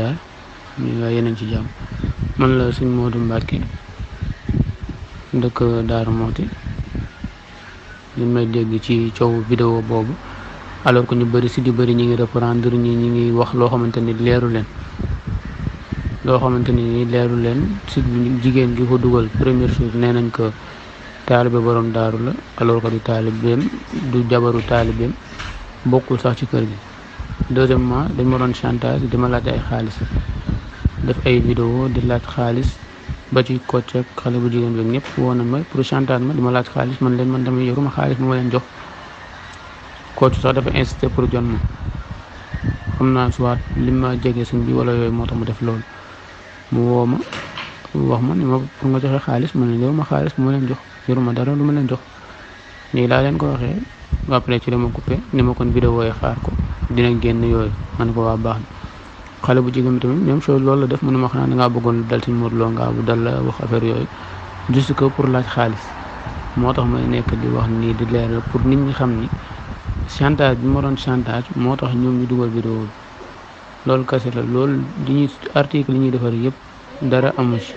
ziar ñu nga yeneen ci jàmm man la sëñ Modou Mbacke dëkk Daaru Mooti li may dégg ci coow vidéo boobu alors que ñu bëri si di bëri ñi ngi reprendre ñi ngi wax loo xamante ni leeru leen si jigéen gi ko dugal première chose nee nañ ko taalibe borom daaru la alors que du taalibeem du jabaru taalibeem bokkul sax ci kër gi. Deuxièmement dañ ma doon chantage di ma laaj ay xaalis def ay vidéo di laaj xaalis ba ci Kocc ak xale bu jigéen bi ñëpp woon na ma pour chantage ma di ma laaj xaalis man leen man damay yoruma xaalis bu ma leen jox. Kocc sax dafa insisté pour jon ma xam naa soit li ma jege sëñ bi wala yooyu moo tax mu def loolu mu woo ma wax ma ni ma pour nga joxe xaalis man leen yoruma xaalis bu ma leen jox yoruma dara lu ma leen jox nii laa leen ko waxee après ci la ma coupé ni ma kon vidéo yi xaar ko dina génn yooyu man ko waa baax na xale bu jigéen bi tamit même chose loolu la def mu ne ma xanaa dangaa bëggoon lu dal si Modou Lo ngaa bu dal la wax affaire yooyu juste que pour laaj xaalis moo tax may nekk di wax nii di leeral pour nit ñi xam ni chantage bi ma doon chantage moo tax ñoom ñu dugal vidéo bi loolu kese la loolu di ñuy article yi ñuy defar yëpp dara amu ci